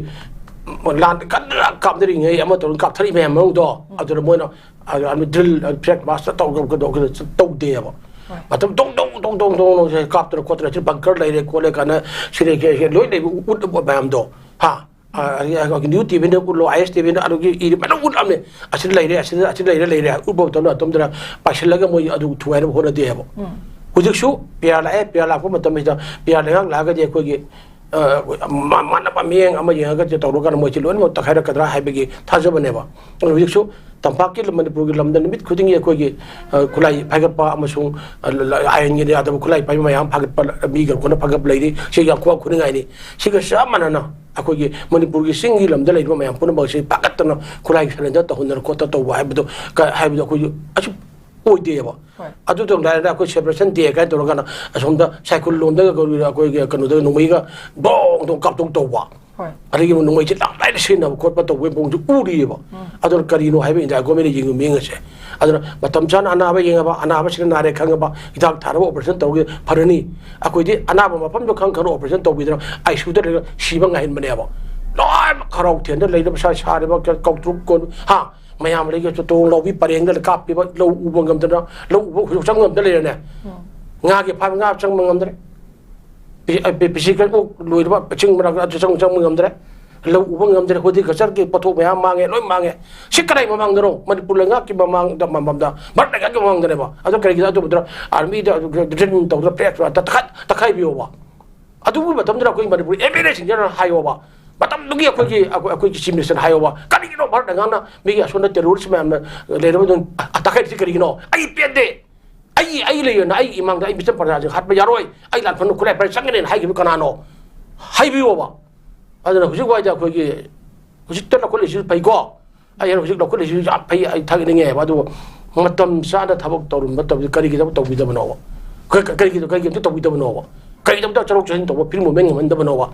ꯂꯥꯟ ꯀꯟꯅ ꯀꯥꯞꯅꯔꯤꯉꯩ ꯑꯃ ꯇꯧꯔꯒ ꯀꯥꯞꯊꯔꯤ ꯃꯌꯥꯝ ꯃꯅꯨꯡꯗꯣ, ꯑꯗꯨꯅ ꯃꯣꯏꯅ ꯑꯥꯔꯃꯤ ꯗ꯭ꯔꯤꯜ, ꯐ꯭ꯂꯦꯒ ꯃꯥꯔꯆ ꯇꯧ-, ꯇꯧ-, ꯇꯧ-, ꯇꯧꯗꯦꯕ꯫ ꯍꯣꯏ꯫ ꯃꯇꯝ ꯗꯣꯡ ꯗꯣꯡ ꯗꯣꯡ ꯗꯣꯡ ꯗꯣꯡ ꯗꯣꯡ ꯁꯦ ꯀꯥꯞꯇꯅ ꯈꯣꯠꯇꯅ ꯁꯤ ꯕꯪꯀꯔ ꯂꯩꯔꯦ ꯈꯣꯠꯂꯦ ꯀꯥꯏꯅ ꯁꯤꯗ ꯂꯣꯏ ꯂꯩꯕ ꯎꯠ ꯎꯠꯄ ꯃꯌꯥꯝꯗꯣ, ꯍꯥ? ꯑ, ꯑꯗꯒꯤ ꯑꯩꯈꯣꯏꯒꯤ ꯅ꯭ꯌꯨꯁ ꯇꯤ ꯚꯤꯗ ꯎꯠꯂꯣ, ꯑꯥꯏ ꯑꯦꯁ ꯇꯤ ꯚꯤꯗ ꯑꯗꯨꯒꯤ ꯏꯔꯤ ꯃꯌꯥꯝ ꯎꯠꯂꯝꯃꯦ꯫ ꯑꯁꯤꯗ ꯂꯩꯔꯦ, ꯑꯁꯤꯗ, ꯑꯁꯤꯗ ꯂꯩꯔꯦ, ꯂꯩꯔꯦ ꯎꯠꯄ ꯃꯇꯝꯗ ꯑꯗꯣꯝꯗꯅ ꯄꯥꯏꯁꯤꯜꯂꯒ ꯃꯣꯏ ꯑꯗꯨ ꯊꯨꯒꯥꯏꯅꯕ ꯍꯣꯠꯅꯗꯦꯕ꯫ ꯎꯝ꯫ ꯍꯧꯖꯤꯛꯁꯨ ꯄꯤ ꯑꯥꯔ ꯂꯥꯛꯑꯦ, ꯄꯤ ꯑꯥꯔ ꯂꯥꯛꯄ ꯃꯇꯝꯁꯤꯗ ꯄꯤ ꯑꯥꯔ ꯂꯩꯉꯥꯛ ꯂꯥꯛꯑꯒꯗꯤ ꯑꯩꯈꯣꯏꯒꯤ, ꯑ, ꯃꯥ-, ꯃꯥꯟꯅꯕ ꯃꯤꯠꯌꯦꯡ ꯑꯃ ꯌꯦꯡꯉꯒ ꯇꯧꯔꯀꯥꯟꯗ ꯃꯣꯏꯁꯤ ꯂꯣꯏꯅꯃꯛ ꯇꯛꯈꯥꯏꯔꯛꯀꯗ꯭ꯔꯥ ꯍꯥꯏꯕꯒꯤ ꯊꯥꯖꯕꯅꯦꯕ꯫ ꯑꯗꯨꯅ ꯍꯧꯖꯤꯛꯁꯨ ꯇꯝꯄꯥꯛꯀꯤ ꯂꯝ, ꯃꯅꯤꯄꯨꯔꯒꯤ ꯂꯝꯗ ꯅꯨꯃꯤꯠ ꯈꯨꯗꯤꯡꯒꯤ ꯑꯩꯈꯣꯏꯒꯤ, ꯑ, ꯈꯨꯠꯂꯥꯏ ꯄꯥꯏꯒꯠꯄ ꯑꯃꯁꯨꯡ, ꯑ, ꯂ-, ꯂ-, ꯑꯥꯏꯟꯒꯤ ꯌꯥꯗꯕ ꯈꯨꯠꯂꯥꯏ ꯄꯥꯏꯕ ꯃꯌꯥꯝ ꯐꯥꯒꯠꯄ, ꯃꯤꯒ ꯈꯨꯠꯅ ꯐꯥꯒꯠꯄ ꯂꯩꯔꯤ꯫ ꯁꯤ ꯌꯥꯝ ꯈꯨꯋꯥ ꯈꯨꯅꯤꯡꯉꯥꯏꯅꯤ꯫ ꯁꯤꯒ ꯆꯞ ꯃꯥꯟꯅꯅ ꯑꯩꯈꯣꯏꯒꯤ ꯃꯅꯤꯄꯨꯔꯒꯤ ꯆꯤꯡꯒꯤ ꯂꯝꯗ ꯂꯩꯔꯤꯕ ꯃꯌꯥꯝ ꯄꯨꯝꯅꯃꯛꯁꯤ ꯄꯥꯈꯠꯇꯅ ꯈꯨꯠꯂꯥꯏꯒꯤ ꯁꯔꯦꯟꯗꯔ ꯇꯧꯍꯟꯗꯅ ꯈꯣꯠꯇꯅ ꯇꯧꯕ ꯍꯥꯏꯕꯗꯣ ꯀ-, ꯍꯥꯏꯕꯗꯣ ꯑꯩꯈꯣꯏ ꯑꯁꯨꯛ ꯑꯣꯏꯗꯦꯕ꯫ ꯍꯣꯏ꯫ ꯑꯗꯨꯗꯪ ꯂꯥꯏꯔꯗ ꯑꯩꯈꯣꯏ ꯁꯦꯄꯔꯦꯁꯟ ꯗꯦ ꯀꯥꯏꯅ ꯇꯧꯔꯒꯅ ꯑꯁꯣꯝꯗ ꯁꯥꯏꯀꯨꯜ ꯂꯣꯝꯗꯒ ꯑꯩꯈꯣꯏꯒꯤ ꯀꯩꯅꯣꯗ ꯅꯣꯡꯃꯩꯒ ꯗꯣꯡ ꯗꯣꯡ ꯀꯥꯞꯊꯣꯛ ꯇꯧꯕ꯫ ꯍꯣꯏ꯫ ꯑꯗꯒꯤ ꯅꯣꯡꯃꯩꯁꯦ ꯂꯥꯡ ꯂꯥꯏꯅ ꯁꯤꯖꯤꯟꯅꯕ ꯈꯣꯠꯄ ꯇꯧꯕꯒꯤ ꯃꯑꯣꯡꯁꯦ ꯎꯔꯤꯑꯕ꯫ ꯎꯝ꯫ ꯑꯗꯨꯅ ꯀꯔꯤꯅꯣ ꯍꯥꯏꯕ ꯏꯟꯗꯤꯌꯥ ꯒꯣꯔꯃꯦꯟꯅ ꯌꯦꯡꯉꯨ ꯃꯤꯌꯦꯡ ꯑꯁꯦ꯫ ꯑꯗꯨꯅ ꯃꯇꯝ ꯆꯥꯅ ꯑꯅꯥꯕ ꯌꯦꯡꯉꯕ, ꯑꯅꯥꯕꯁꯤꯅ ꯅꯥꯔꯦ ꯈꯪꯉꯕ, ꯍꯤꯗꯥꯛ ꯊꯥꯔꯕ ꯑꯣꯄꯔꯦꯁꯟ ꯇꯧꯔꯒ ꯐꯔꯅꯤ꯫ ꯑꯩꯈꯣꯏꯗꯤ ꯑꯅꯥꯕ ꯃꯐꯝꯗꯣ ꯈꯪ ꯈꯪꯅ ꯑꯣꯄꯔꯦꯁꯟ ꯇꯧꯕꯤꯗꯅ ꯑꯥꯏ ꯁꯤ ꯌꯨꯗ ꯂꯩꯔꯒ ꯁꯤꯕ ꯉꯥꯏꯍꯟꯕꯅꯦꯕ꯫ ꯂꯣꯏꯅꯃꯛ ꯈꯔꯥꯎ ꯊꯦꯟꯗ ꯂꯩꯔꯤꯕ ꯁꯥ-, ꯁꯥꯔꯤꯕ ꯀ-, ꯀꯧꯇ꯭ꯔꯨꯛ ꯀꯣꯟ-, ꯍꯥ? ꯃꯌꯥꯝ ꯂꯩꯒ ꯇꯣꯡ ꯂꯥꯎꯕꯤ ꯄꯔꯦꯡꯗ ꯀꯥꯞꯄꯤꯕ ꯂꯧ ꯎꯕ ꯉꯝꯗꯅ, ꯂꯧ ꯎꯕ ꯍꯧꯖꯤꯛ ꯆꯪꯕ ꯉꯝꯗ ꯂꯩꯔꯦꯅꯦ꯫ ꯎꯝ꯫ ꯉꯥꯒꯤ ꯐꯥꯔꯝ ꯉꯥ ꯆꯪꯕ ꯉꯝꯗ꯭ꯔꯦ꯫ ꯄꯤ-, ꯑ, ꯄꯤ-, ꯄꯤꯁꯤ ꯀꯣꯛ ꯂꯣꯏꯔꯕ ꯆꯤꯡ ꯃꯅꯥꯛꯇ ꯑꯗꯨ ꯆꯪ-, ꯆꯪꯕ ꯉꯝꯗ꯭ꯔꯦ꯫ ꯂꯧ ꯎꯕ ꯉꯝꯗ꯭ꯔꯦ, ꯍꯣꯔꯇꯤꯀꯜꯆꯔꯒꯤ ꯄꯣꯠꯊꯣꯛ ꯃꯌꯥꯝ ꯃꯥꯡꯉꯦ, ꯂꯣꯏ ꯃꯥꯡꯉꯦ꯫ ꯁꯤ ꯀꯗꯥꯏ ꯃꯃꯥꯡꯗꯅꯣ? ꯃꯅꯤꯄꯨꯔ ꯂꯩꯉꯥꯛꯀꯤ ꯃꯃꯥꯡꯗ, ꯃꯃꯥꯡꯗ, ꯚꯥꯔꯠ ꯂꯩꯉꯥꯛꯀꯤ ꯃꯃꯥꯡꯗꯅꯦꯕ꯫ ꯑꯗꯣ ꯀꯔꯤꯒꯤꯅꯣ ꯑꯗꯨꯕꯨꯗ ꯑꯥꯔꯃꯤꯗ ꯇ꯭ꯔꯦꯅꯤꯡ ꯇꯧꯗꯅ ꯄ꯭ꯔꯦꯁ ꯇꯛꯈꯥꯏ-, ꯇꯛꯈꯥꯏꯕꯤꯌꯣꯕ꯫ ꯑꯗꯨꯒꯤ ꯃꯇꯝꯗꯨꯗ ꯑꯩꯈꯣꯏ ꯃꯅꯤꯄꯨꯔ ꯑꯦꯝ ꯑꯦꯜ ꯑꯦꯁꯤꯡꯁꯤꯅ ꯍꯥꯏꯌꯣꯕ, ꯃꯇꯝꯗꯨꯒꯤ ꯑꯩꯈꯣꯏꯒꯤ, ꯑꯩꯈꯣꯏ, ꯑꯩꯈꯣꯏꯒꯤ ꯆꯤꯐ ꯃꯤꯅꯤꯁꯇꯔꯅ ꯍꯥꯏꯌꯣꯕ, ꯀꯔꯤꯒꯤꯅꯣ ꯚꯥꯔꯠ ꯂꯩꯉꯥꯛꯅ ꯃꯤꯒꯤ ꯑꯁꯣꯝꯗ ꯇꯦꯔꯣꯔꯤꯁ ꯃꯌꯥꯝꯅ ꯂꯩꯔꯕꯗꯨ ꯇꯛꯈꯥꯏꯔꯤꯁꯤ ꯀꯔꯤꯒꯤꯅꯣ? ꯑꯩ ꯄꯦꯟꯗꯦ꯫ ꯑꯩ, ꯑꯩ ꯂꯩꯔꯅ ꯑꯩꯒꯤ ꯏꯃꯥꯡꯗ ꯑꯩ ꯃꯤꯆꯝ ꯄ꯭ꯔꯖꯥꯁꯤꯡ ꯍꯥꯠꯄ ꯌꯥꯔꯣꯏ, ꯑꯩ ꯂꯥꯟꯐꯝ ꯈꯨꯠꯂꯥꯏ ꯄꯥꯏꯔ ꯆꯪꯒꯅꯦꯅ ꯍꯥꯏꯈꯤꯕ ꯀꯅꯥꯅꯣ? ꯍꯥꯏꯕꯤꯌꯣꯕ꯫ ꯑꯗꯨꯅ ꯍꯧꯖꯤꯛ ꯋꯥꯏꯗ ꯑꯩꯈꯣꯏꯒꯤ ꯍꯧꯖꯤꯛꯇ ꯂꯧꯈꯠꯂꯤꯁꯤꯁꯨ ꯐꯩꯀꯣ, ꯑꯩ ꯍꯧꯖꯤꯛ ꯂꯧꯈꯠꯂꯤꯁꯤꯁꯨ ꯌꯥꯝ ꯐꯩ, ꯑꯩ ꯊꯥꯒꯠꯅꯤꯡꯉꯦꯕ꯫ ꯑꯗꯨꯕꯨ ꯃꯇꯝ ꯆꯥꯅ ꯊꯕꯛ ꯇꯧꯔꯝꯕ ꯇꯧꯕꯗꯤ ꯀꯔꯤꯒꯤꯗꯃꯛ ꯇꯧꯕꯤꯗꯕꯅꯣꯕ? ꯀ-, ꯀ-, ꯀꯔꯤꯒꯤꯗ-, ꯀꯔꯤꯒꯤꯗꯃꯛꯇ ꯇꯧꯕꯤꯗꯕꯅꯣꯕ? ꯀꯔꯤꯒꯤꯗꯃꯛꯇ ꯆꯠꯊꯣꯛ ꯆꯠꯁꯤꯟ ꯇꯧꯕ, ꯐ꯭ꯔꯤ ꯃꯨꯚꯃꯦꯟ ꯉꯝꯍꯟꯗꯕꯅꯣꯕ?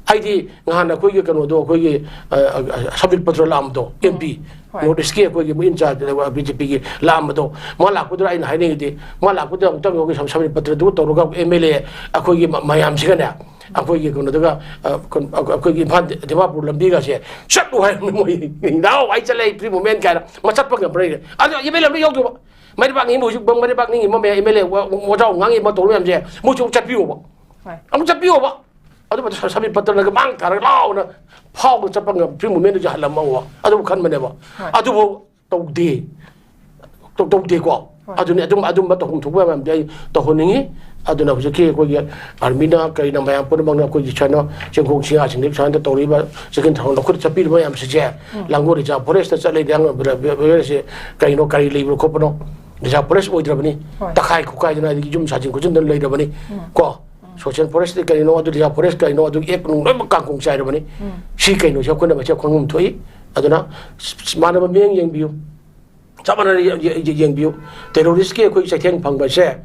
ꯍꯥꯏꯗꯤ ꯉꯍꯥꯟ ꯑꯩꯈꯣꯏꯒꯤ ꯀꯩꯅꯣꯗꯣ, ꯑꯩꯈꯣꯏꯒꯤ, ꯑ, ꯑ, ꯁꯝꯕꯤꯠ ꯄꯇ꯭ꯔ ꯂꯥꯛꯑꯝꯕꯗꯣ, ꯑꯦꯝ ꯄꯤ, ꯍꯣꯏ꯫ ꯅꯣꯔꯠ ꯏꯁꯀꯤ ꯑꯩꯈꯣꯏꯒꯤ ꯃꯣꯏ ꯏꯟꯆꯥꯔꯖ ꯕꯤ ꯖꯦ ꯄꯤꯒꯤ ꯂꯥꯛꯑꯝꯕꯗꯣ, ꯃꯥ ꯂꯥꯛꯄꯗꯨꯗ ꯑꯩꯅ ꯍꯥꯏꯅꯤꯡꯉꯤꯗꯤ, ꯃꯥ ꯂꯥꯛꯄꯗ ꯑꯃꯨꯛꯇꯪ ꯑꯩꯈꯣꯏꯒꯤ ꯁꯝ-, ꯁꯝꯕꯤꯠ ꯄꯇ꯭ꯔꯗꯨꯒ ꯇꯧꯔꯒ ꯑꯦꯝ ꯑꯦꯜ ꯑꯦ ꯑꯩꯈꯣꯏꯒꯤ ꯃ-, ꯃꯌꯥꯝꯁꯤꯒꯅꯦ, ꯑꯩꯈꯣꯏꯒꯤ ꯀꯩꯅꯣꯗꯒ, ꯑ, ꯀꯩꯅꯣ, ꯑꯩꯈꯣꯏꯒꯤ ꯏꯝꯐꯥꯜ, ꯗꯤꯃꯥꯄꯨꯔ ꯂꯝꯕꯤꯒꯁꯦ ꯆꯠꯂꯨ ꯍꯥꯏꯕꯅꯤ ꯃꯣꯏ꯫ ꯅꯥꯎ, ꯑꯩ ꯆꯠꯂꯦ, ꯑꯩ ꯐ꯭ꯔꯤ ꯃꯨꯚꯃꯦꯟ ꯀꯥꯏꯅ, ꯃꯆꯠꯄ ꯉꯝꯕ꯭ꯔꯥ? ꯑꯗꯣ ꯑꯦꯝ ꯑꯦꯜ ꯑꯦ ꯑꯝꯇ ꯌꯥꯎꯗꯕ꯫ ꯃꯩꯔꯩꯕꯥꯛ ꯅꯤꯡꯕ ꯍꯧꯖꯤꯛ ꯃꯩꯔꯩꯕꯥꯛ ꯅꯤꯡꯉꯤꯕ ꯃꯌꯥꯝ, ꯑꯦꯝ ꯑꯦꯜ ꯑꯦ ꯋꯥ-, ꯋꯥꯖꯥꯎ ꯉꯥꯡꯉꯤꯕ ꯇꯧꯔꯤꯕ ꯃꯌꯥꯝꯁꯦ ꯃꯣꯏꯁꯨ ꯑꯃꯨꯛ ꯆꯠꯄꯤꯌꯣꯕ꯫ ꯍꯣꯏ꯫ ꯑꯃꯨꯛ ꯆꯠꯄꯤꯌꯣꯕ꯫ ꯑꯗꯨ ꯃꯇꯝ ꯁ-, ꯁꯃꯤꯠ ꯄꯇ꯭ꯔꯅꯒ ꯃꯥꯡ ꯊꯥꯔꯒ ꯂꯥꯎꯅ ꯐꯥꯎꯗ ꯆꯠꯄ ꯉꯝ-, ꯐ꯭ꯔꯤ ꯃꯨꯚꯃꯦꯟꯗꯨ ꯌꯥꯍꯜꯂꯝꯃꯣꯕ꯫ ꯑꯗꯨꯕꯨ ꯈꯟꯕꯅꯦꯕ꯫ ꯍꯣꯏ꯫ ꯑꯗꯨꯕꯨ ꯇꯧꯗꯦ꯫ ꯇꯧ-, ꯇꯧꯗꯦꯀꯣ꯫ ꯍꯣꯏ꯫ ꯑꯗꯨꯅꯤ, ꯑꯗꯨꯝ, ꯑꯗꯨꯝꯕ ꯇꯧꯐꯝ ꯊꯣꯛꯄ ꯃꯌꯥꯝꯗꯤ ꯑꯩ ꯇꯧꯍꯟꯅꯤꯡꯉꯤ꯫ ꯑꯗꯨꯅ ꯍꯧꯖꯤꯛꯀꯤ ꯑꯩꯈꯣꯏꯒꯤ ꯑꯥꯔꯃꯤꯅ ꯀꯔꯤꯅ ꯃꯌꯥꯝ ꯄꯨꯝꯅꯃꯛꯅ ꯑꯩꯈꯣꯏꯒꯤ ꯁꯨꯃꯥꯏꯅ ꯆꯦꯡꯈꯣꯡ ꯁꯤꯡꯌꯥꯁꯤꯡꯗ ꯁꯨꯃꯥꯏꯅ ꯇꯧꯔꯤꯕ ꯆꯦꯛꯁꯤꯟ ꯊꯧꯔꯥꯡ ꯂꯧꯈꯠ ꯆꯠꯄꯤꯔꯤꯕ ꯃꯌꯥꯝꯁꯤꯡꯁꯦ ꯎꯝ꯫ ꯂꯥꯡꯒꯣꯜ ꯔꯤꯖꯥꯔꯚ ꯐꯣꯔꯦꯁꯇ ꯆꯠꯂꯤꯕ ꯌꯥꯝ-, ꯁꯦ ꯀꯩꯅꯣ ꯀꯔꯤ ꯂꯩꯕꯅꯣ ꯈꯣꯠꯄꯅꯣ? Reserve forest ꯑꯣꯏꯗ꯭ꯔꯕꯅꯤ꯫ ꯍꯣꯏ꯫ ꯇꯛꯈꯥꯏ ꯈꯣꯀꯥꯏꯗꯅ ꯍꯥꯏꯗꯤ ꯌꯨꯝ ꯁꯥꯖꯤꯟ ꯈꯣꯠꯆꯤꯟꯗꯅ ꯂꯩꯔꯕꯅꯤ꯫ ꯎꯝ꯫ ꯀꯣ? ꯎꯝ꯫ ꯁꯣꯁꯤꯌꯦꯜ ꯐꯣꯔꯦꯁꯇꯤ ꯀꯔꯤꯅꯣ, ꯑꯗꯨ ꯔꯤꯖꯥꯔꯚ ꯐꯣꯔꯦꯁ ꯀꯔꯤꯅꯣ, ꯑꯗꯨꯒꯤ ꯑꯦꯛ ꯅꯨꯡ ꯂꯣꯏꯅꯃꯛ ꯀꯥꯡꯈꯣꯡ ꯆꯥꯏꯔꯕꯅꯤ꯫ ꯎꯝ꯫ ꯁꯤ ꯀꯩꯅꯣꯁꯦ ꯑꯩꯈꯣꯏꯅ ꯃꯁꯤ ꯈꯪꯐꯝ ꯊꯣꯛꯏ꯫ ꯑꯗꯨꯅ ꯃꯥꯟꯅꯕ ꯃꯤꯠꯌꯦꯡ ꯌꯦꯡꯕꯤꯌꯨ꯫ ꯆꯞ ꯃꯥꯟꯅꯅ ꯌꯦ-, ꯌꯦ-, ꯌꯦ-, ꯌꯦꯡꯕꯤꯌꯨ꯫ ꯇꯦꯔꯣꯔꯤꯁꯀꯤ ꯑꯩꯈꯣꯏ ꯆꯩꯊꯦꯡ ꯐꯪꯕꯁꯦ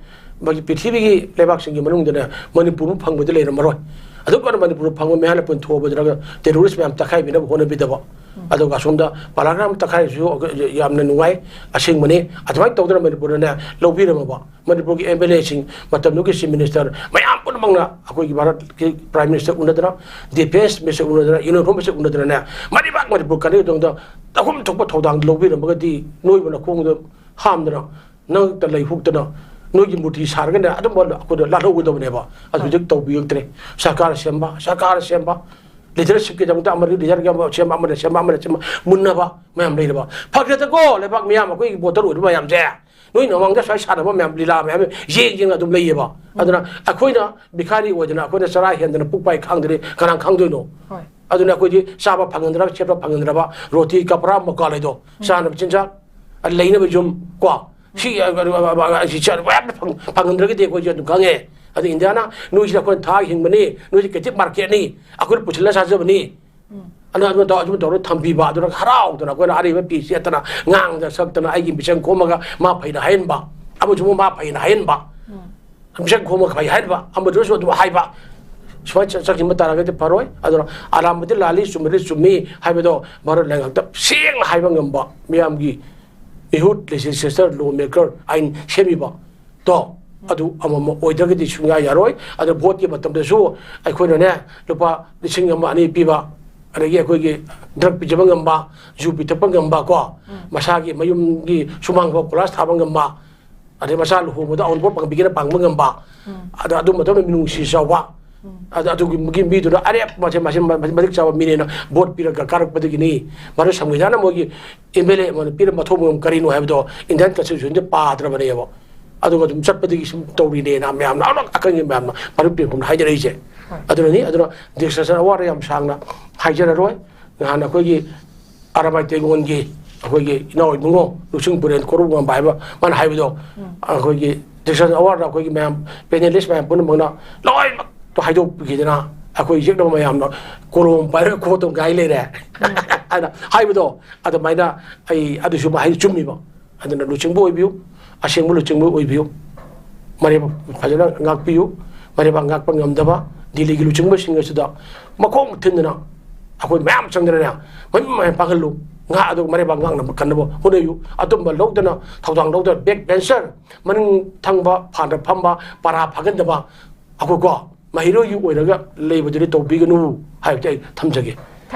ꯃꯥꯒꯤ ꯄ꯭ꯔꯤꯊꯤꯕꯤꯒꯤ ꯂꯩꯕꯥꯛꯁꯤꯡꯒꯤ ꯃꯅꯨꯡꯗꯅꯦ ꯃꯅꯤꯄꯨꯔ ꯐꯪꯕꯗꯤ ꯂꯩꯔꯝꯃꯔꯣꯏ꯫ ꯑꯗꯨꯝ ꯀꯥꯟꯗ ꯃꯅꯤꯄꯨꯔ ꯐꯪꯕ ꯃꯌꯥꯝꯅ ꯄꯨꯟꯊꯣꯛꯑꯕꯗꯨꯅ ꯇꯦꯔꯣꯔꯤꯁ ꯃꯌꯥꯝ ꯇꯛꯈꯥꯏꯕꯤꯅꯕ ꯍꯣꯠꯅꯕꯤꯗꯕ꯫ ꯎꯝ꯫ ꯑꯗꯨꯒ ꯑꯁꯣꯝꯗ ꯄꯥꯂꯥꯒ꯭ꯔꯥꯝ ꯇꯛꯈꯥꯏꯔꯤꯁꯨ ꯌꯥꯝꯅ ꯅꯨꯡꯉꯥꯏ꯫ ꯑꯁꯦꯡꯕꯅꯤ꯫ ꯑꯗꯨꯃꯥꯏꯅ ꯇꯧꯗꯅ ꯃꯅꯤꯄꯨꯔꯗꯅꯦ ꯂꯧꯕꯤꯔꯝꯃꯕ꯫ ꯃꯅꯤꯄꯨꯔꯒꯤ ꯑꯦꯝ ꯑꯦꯜ ꯑꯦꯁꯤꯡ, ꯃꯇꯝꯗꯨꯒꯤ ꯆꯤꯐ ꯃꯤꯅꯤꯁꯇꯔ ꯃꯌꯥꯝ ꯄꯨꯝꯅꯃꯛꯅ ꯑꯩꯈꯣꯏꯒꯤ ꯚꯥꯔꯠꯀꯤ ꯄ꯭ꯔꯥꯏꯝ ꯃꯤꯅꯤꯁꯇꯔ ꯎꯅꯗꯅ, ꯗꯤꯐꯦꯟꯁ ꯃꯤꯅꯤꯁꯇꯔ ꯎꯅꯗꯅ, ꯌꯨꯅꯤꯌꯟ ꯍꯣꯝ ꯃꯤꯅꯤꯁꯇꯔ ꯎꯅꯗꯅꯅꯦ, ꯃꯔꯤꯕꯥꯛ ꯃꯅꯤꯄꯨꯔ ꯀꯟꯅꯕꯒꯤꯗꯃꯛꯇ ꯇꯧꯐꯝ ꯊꯣꯛꯄ ꯊꯧꯗꯥꯡ ꯂꯧꯕꯤꯔꯝꯃꯒꯗꯤ ꯅꯣꯏꯕꯨ ꯅꯈꯣꯡꯗ ꯍꯥꯝꯗꯅ, ꯅꯉꯛꯇ ꯂꯩ ꯍꯨꯛꯇꯅ, ꯅꯣꯏꯒꯤ ꯃꯨꯔꯇꯤ ꯁꯥꯔꯒꯅꯦ ꯑꯗꯨꯝꯕ ꯑꯩꯈꯣꯏꯗ ꯂꯥꯜꯍꯧꯒꯗꯕꯅꯦꯕ꯫ ꯑꯗꯨ ꯍꯧꯖꯤꯛ ꯇꯧꯕꯤꯔꯛꯇ꯭ꯔꯦ꯫ ꯁꯔꯀꯥꯔ ꯁꯦꯝꯕ, ꯁꯔꯀꯥꯔ ꯁꯦꯝꯕ, ꯂꯤꯗꯔꯁꯤꯞꯀꯤꯗꯃꯛꯇ ꯑꯃꯅ ꯂꯤꯗꯔꯒꯤ ꯑꯃ ꯁꯦꯝꯕ, ꯑꯃꯅ ꯁꯦꯝꯕ, ꯑꯃꯅ ꯁꯦꯝꯕ, ꯃꯨꯟꯅꯕ ꯃꯌꯥꯝ ꯂꯩꯔꯕ꯫ ꯐꯈ꯭ꯔꯦꯗꯀꯣ, ꯂꯩꯕꯥꯛ ꯃꯤꯌꯥꯝ, ꯑꯩꯈꯣꯏꯒꯤ ꯚꯣꯇꯔ ꯑꯣꯏꯔꯤꯕ ꯃꯌꯥꯝꯁꯦ, ꯅꯣꯏ ꯃꯃꯥꯡꯗ ꯁ꯭ꯋꯥꯏ ꯁꯥꯟꯅꯕ ꯃꯌꯥꯝ, ꯂꯤꯂꯥ ꯃꯌꯥꯝ ꯌꯦꯡ ꯌꯦꯡꯅ ꯑꯗꯨꯝ ꯂꯩꯌꯦꯕ꯫ ꯑꯗꯨꯅ ꯑꯩꯈꯣꯏꯅ ꯚꯤꯈꯥꯔꯤ ꯑꯣꯏꯗꯅ, ꯑꯩꯈꯣꯏꯅ ꯆꯔꯥ ꯍꯦꯟꯗꯅ ꯄꯨꯛ ꯄꯥꯏ ꯈꯥꯡꯗ꯭ꯔꯗꯤ ꯀꯅꯥ ꯈꯥꯡꯗꯣꯏꯅꯣ? ꯍꯣꯏ꯫